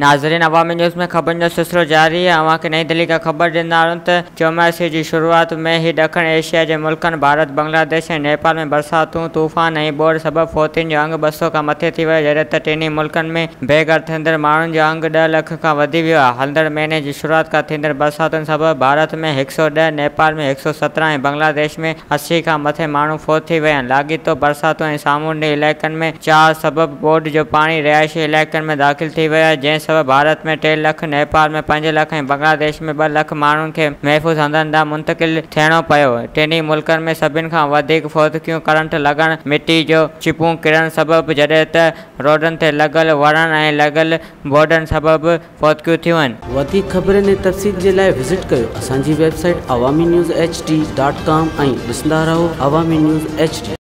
ناظرين عوامي نيوز ۾ خبرن جو سلسلو جاري آهي اوهان کي نئين دهلي کان خبر ڏيندا هلون ته چوماسي جي شروعات ۾ ئي ڏکڻ ايشيا جي ملڪن ڀارت، بنگلاديش ۽ نيپال ۾ برساتون، طوفان ۽ ٻوڏ سبب فوتين جو انگ 200 کان مٿي ٿي ويو جڏهن ته ٽنهي ملڪن ۾ بي گهر ٿيندڙ ماڻهن جو انگ ڏهه لک کان وڌي ويو آهي. هلندڙ مهيني جي شروعات کان ٿيندڙ برساتن سبب ڀارت ۾ 110، نيپال ۾ 117 ۽ بنگلاديش ۾ 80 کان مٿي ماڻهو فوت ٿي ويا آهن. لاڳيتو برساتون ۽ سامونڊي علائقن ۾ چاڙهه سبب ٻوڏ جو پاڻي رهائشي علائقن ۾ داخل ٿي ويو آهي، جنهن سبب ڀارت ۾ ٽي لک، نيپال ۾ پنج لک ۽ بنگلاديش ۾ ٻه لک ماڻهن کي محفوظ هنڌن ڏانهن منتقل ٿيڻو پيو. ٽنهي ملڪن ۾ سڀني کان وڌيڪ فوتگيون ڪرنٽ لڳڻ، مٽي جو چپون ڪرڻ سبب جڏهن ته روڊن تي لڳل وڻن ۽ لڳل بورڊن سبب فوتگيون ٿيون آهن. وڌيڪ خبرن ۽ تفصيل جي لاء وزٽ ڪيو اسان جي website Awami news H D dot com ۽ ڏسندا رهو عوامي نيوز ايڇ ڊي.